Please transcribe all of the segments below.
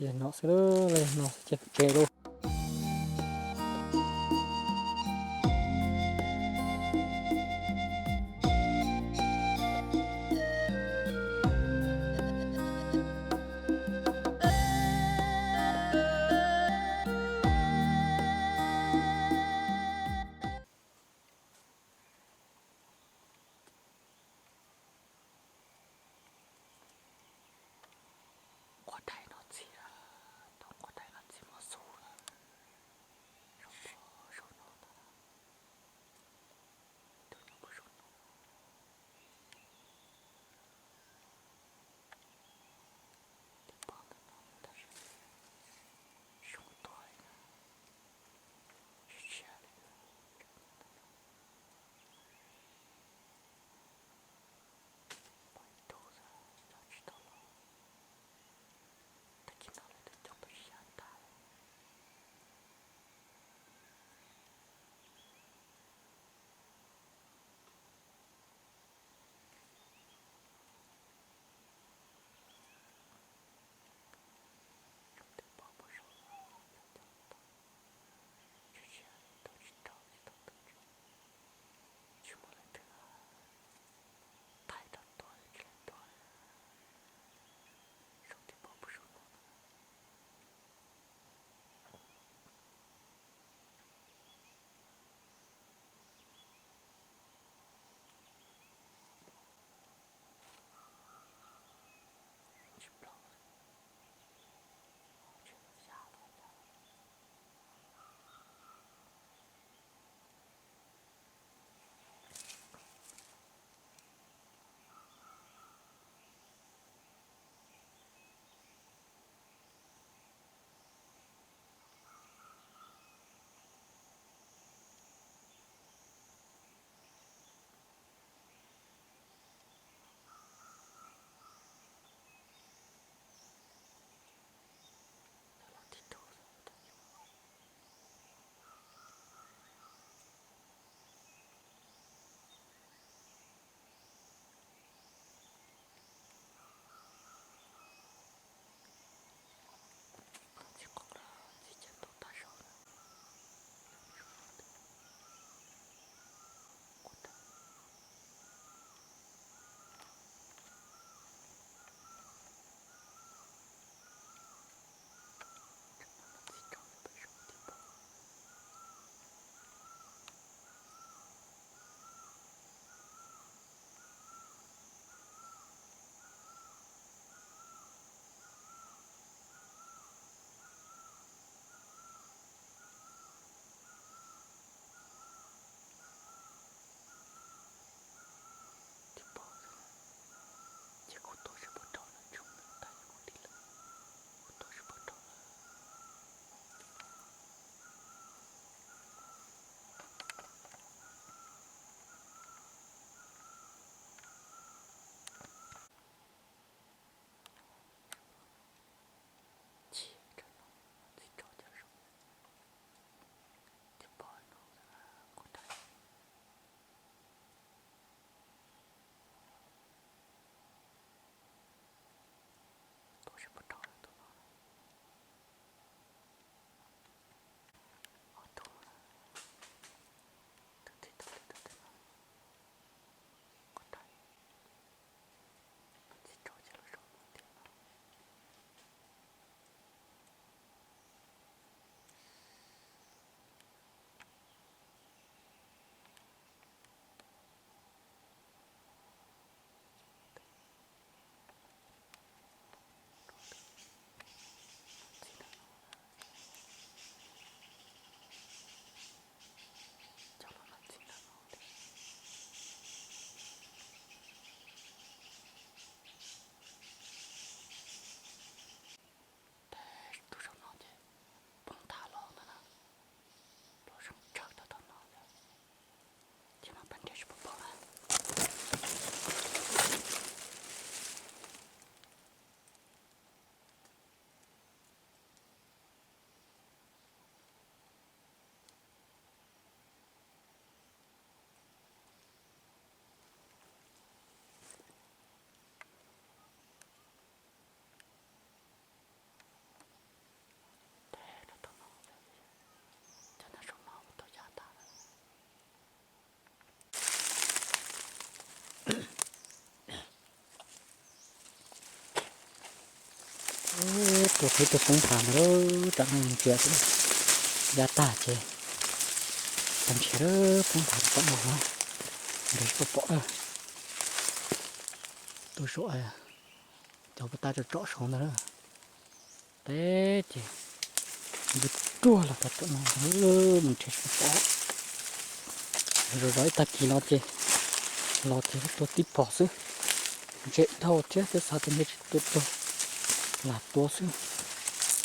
Yog no xwb, yog no xwb ces tso lawm. Nquag dais no txi, tau nquag dais no txi muab xub. Ua tau ib tug poob tas ntawd, tam no mus txiav xwb, ya tag ces tag nrhiav poob tas tom no na, nkawd tsis pom pom na. Tuaj saum cov puas tab tsom tsom saud ntag na. Teb ces nkawd tuaj los rau tom no ntag, mus nrhiav tsis pom. Zov zov ib tag kis no ces los ces tuaj tib pom xwb, ntse dhau thiab twb xav tias ntshe tsis tuaj tuag, lam tuaj xwb.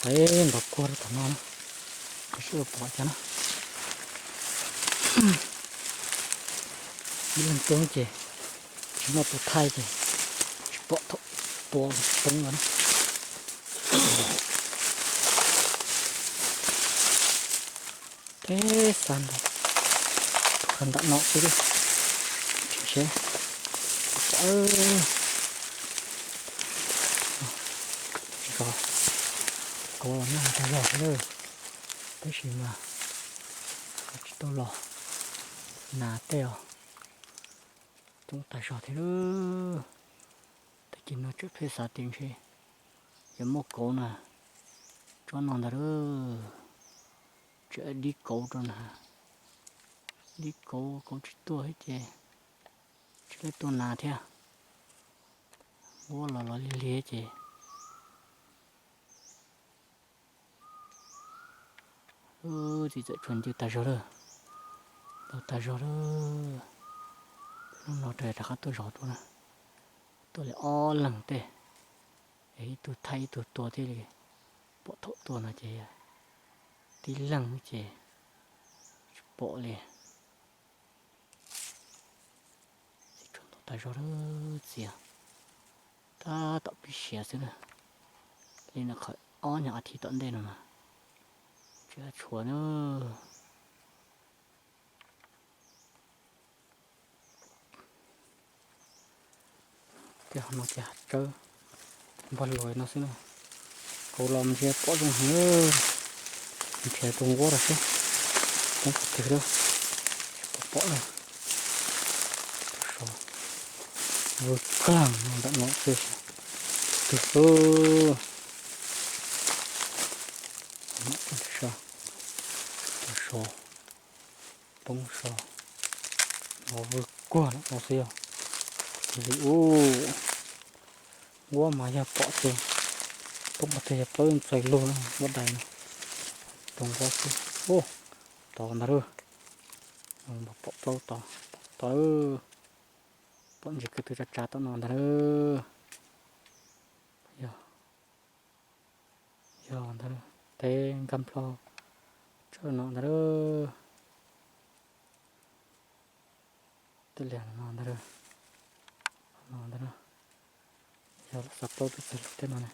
Peb nrov kuag rau tom no na, seb ua pom cas na. Ib leeg tuaj ces tsis muaj tus thaij ces tsis pom thaum tua poob no na. Teb xav ntawd, tus kawg nram no xwb, tsis seb, zov, kauv los nag tag zog thiab lawm, tab sis mas tsis tau los nas tej os, coob tag zog thiab lawm. Tag kis no tseem pheej xav tias ntshe yuav muaj kauv na, tsob no ntag lawm, tseem dib kauv rau na, dib kauv, kauv tsis tuaj thiab ces tsis lawv tuaj nas thiab, muab los los lig lig ces txiv txawm tshuav ncw tag zog lawm, ntau tag zog lawm. Hnub no rov qab tuaj zov dua na, tuaj li ob leeg tej, es ib tug thaij ib tug tua thiaj li pom thaum tua no ces tib leeg ces tsis pom li. Txiv tshuav ntau tag zog lawm, txiv tab tom pib siav xwb na. Li no qhov ob nyuag as thiv tom ntej no mas tsis tshuav na. Tej no ces hav tsawb npog luas no xwb na. Kauv los ntsia pom zoo heev. Nrhiav tus nquab rau seb poob qhov twg lawm, tsis pom pom lawm. Tus so vwg kag ntawm no xwb, tus so, tus so poob so, no vwg kuag no xwb yog. Tus ub, nquab mas yog pom ces poob qhov twg yog plaub ntxaws lug na, nquab dais no. Tus nquab xwb, tod ntag lauj, pom plaub tod, tod lauj, pom ntsis kwv twg tsa tsa tom no ntag lauj. Yog, yog ntag, teb nkag nplho tshawj no ntag lauj. Tej liag no ntag, no ntag, yog los xav plaub twb txog lub tej no na.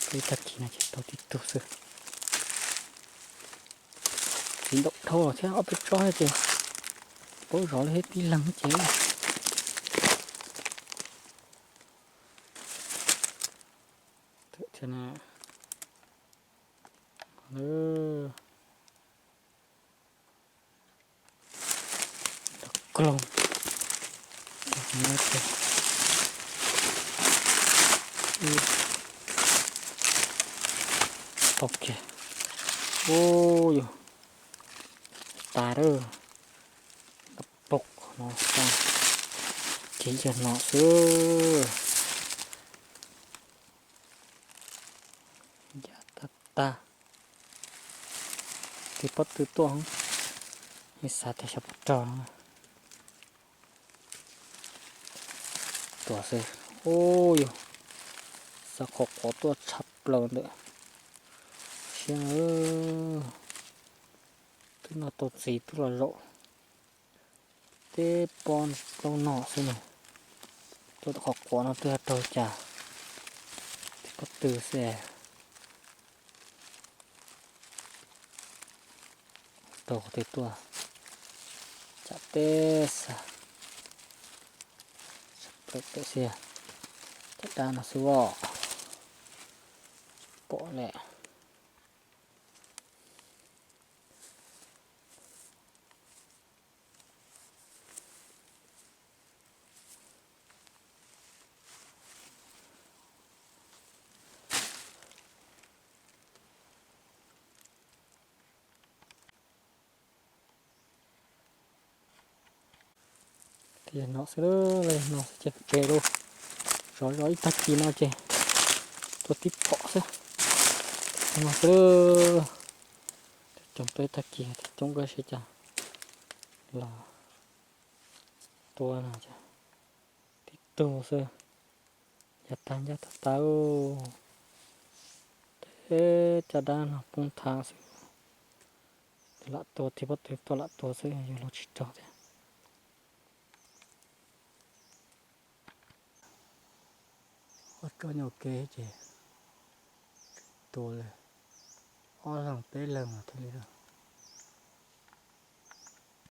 Ib tag kis no ces tau tib tug xwb. Txiv ntaus dhau los thiab ob peb tsob ces paub zov li tib leeg ces. Thiab na, kloog, tau kiag, ub yog tas lawm, pob no, ces yog no xwb. Yog tag tag, tus pob tw tuaj, yeej xav tias xyov puas raug no. Tuaj xwb, ub yog, xav qhov quav tuaj tshaj plaws ntawm siab na. Twb noj tau txiv twb los zaum, teb pob plaub no xwb na. Tuaj qhov quav no twb yog raug cas, tib pob tw xwb. Tau qhov twg tuaj, tsam teb xwb, tsam plaws pem xwb, tsam dab no xwb os, tsis pom lawm. Yog no xwb, no xwb ces tsev lauj. Zov zov ib tag kis no ces tua tib phom xwb. No xwb, coob tua ib tag kis coob koj seb cas los tua no tib tug xwb. Yav tag ncaj tag tag, tej caj dab no poob thav xwb. Lam tua thiab pob tw tuaj lam tua xwb, yuav luag tsis raug thiab. Ua tsob nyuam kev ces tua lawm ob leeg peb leeg mas thiaj li